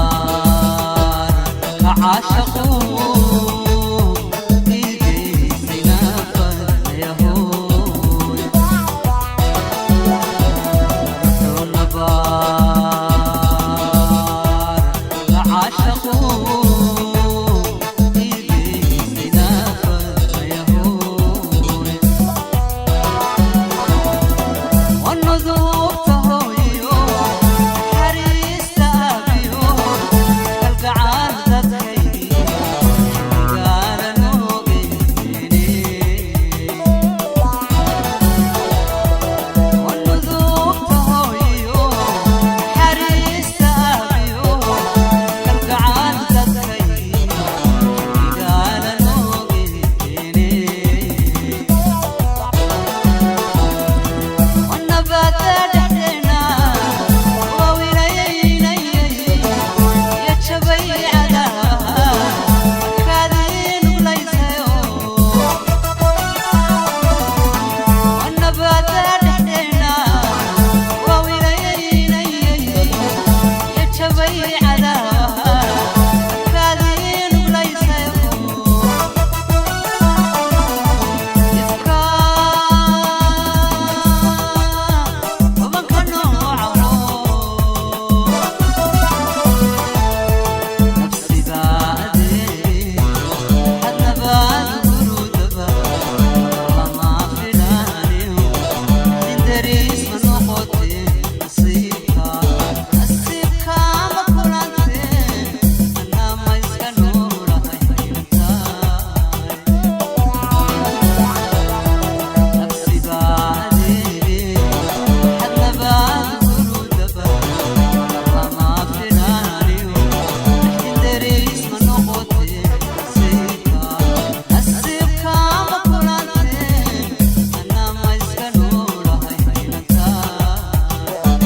Nabaar ka caashaqu igeysina fadlayahoy. Wuxuu nabaar ka caashaqu igeysina fadlayahoy. Wanuduubta hooyo, naxariista aabiyo, kalgacal dadkaygii xilligaana noogeyne. Wanuduubta hooyo, naxariista aabiyo, kalgacal dadkaygii xilligaana noogeyne. Wanabada dhexdeena waa wilayaynayay iyo jabay cadaha markaadii nuglaysayo. Wanabada dhexdeena waa wilayaynayay iyo jabay cadaha markaadii nuglaysayo. Ifka tobanka noocaho nafsiga adeeg hadnabaad gurudaba lama filaaniyo dariis ma noqoteen. Nasiibka, nasiibka ma kulanteen, anaa ma iska noolahay hayntaay. Nafsiga adeeg hadnabaad gurudaba lama filaaniyo dariis ma noqoteen. Nasiibka, nasiibka ma kulanteen, anaa ma iska noolahay hayntaay.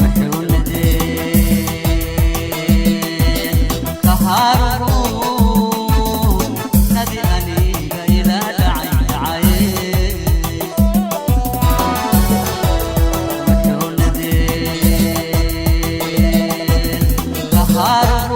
Muxuu nadeen kahaaruhu nadi aniga ila dhacay dhacaye. Muxuu nadeen kahaaruhu.